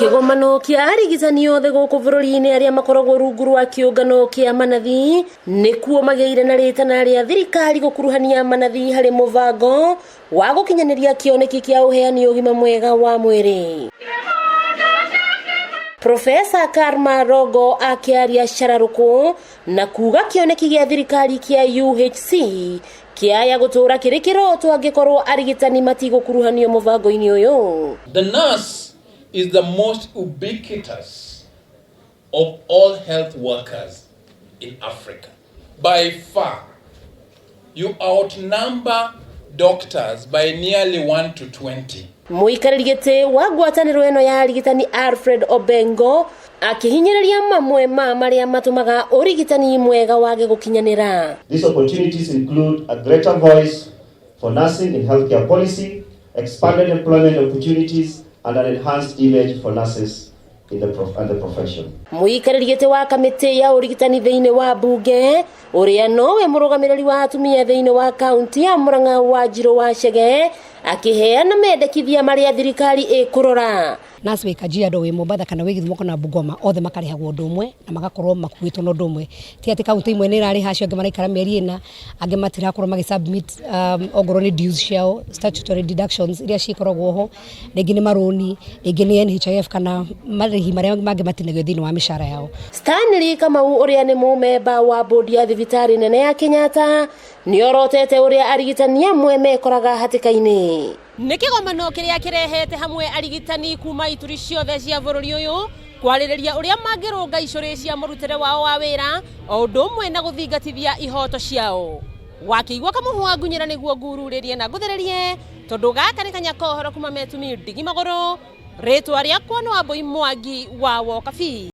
Kĩgomano kĩa arigitani othe gũkũ bũrũri-inĩ arĩa makoragwo rungu rwa kĩũngano kĩa manathi nĩkuo magĩire na rĩtana rĩa thirikari gũkuruhania manathi harĩ mũbango wa gũkinyanĩria kĩoneki kĩa ũheani ũgima mwega wa mwĩrĩ. Profesa Karma Rogo akĩaria cararũkũ na kuga kĩoneki gĩa thirikari kĩa UHC kĩaya gũtũra kĩrĩ kĩroto angĩkorwo arigitani matigũkuruhanio mũbango-inĩ ũyũ. The nurse is the most ubiquitous of all health workers in Africa. By far, you outnumber doctors by nearly 1 to 20. Mũikarĩri gĩtĩ wa ngwatanĩro ĩno ya arigitani Alfred Obengo akĩhinyĩrĩria mamwe ma marĩa matũmaga ũrigitani mwega wage gũkinyanĩra. These opportunities include a greater voice for nursing in healthcare policy, expanded employment opportunities, and an enhanced image for nurses in the and the profession. Mũikarĩri gĩtĩ wa kamĩtĩ ya ũrigitani thĩinĩ wa mbunge ũrĩa nowe mũrũgamĩrĩri wa atumia thĩinĩ wa kaunti ya Murang'a Wanjirũ wa Chege akĩheana mendekithia marĩa thirikari ĩkũrora. Nurse wĩ Kajiado, wĩ Mombatha, kana wĩ Gĩthumo kana Bungoma, othe makarĩhagwo ũndũ ũmwe na magakorwo makuĩtwo na ũndũ ũmwe. Ti atĩ kaunti imwe nĩ irarĩha, acio angĩ maraikara mĩeri 4, angĩ matirakorwo magĩ submit ongorwo nĩ dues ciao, statutory deductions iria cikoragwo ho, rĩngĩ nĩ marũni, rĩngĩ nĩ NHIF kana marĩhi marĩa mangĩ matinagio thĩinĩ wa mĩcara yao. Stanley Kamau ũrĩa nĩ mũmemba wa bodi ya thibitarĩ nene ya Kenyatta nĩorotete ũrĩa arigitani amwe mekoraga hatĩka-inĩ. Nĩ kĩgomano kĩrĩa kĩrehete hamwe arigitani kuma ituri ciothe cia bũrũri ũyũ kwarĩrĩria ũrĩa mangĩrũnga icũrĩ cia mũrutĩre wao wa wĩra o ũndũ ũmwe na gũthingatithia ihoto ciao. Wakĩigua kamũhwa ngunyĩra nĩguo ngururĩrie na ngũthĩrĩrie tondũ gaka nĩ kanya kohoro kuma metumi ndigi magũrũ. Rĩtwa rĩakwa nĩ Wambui Mwangi wa Wokabi.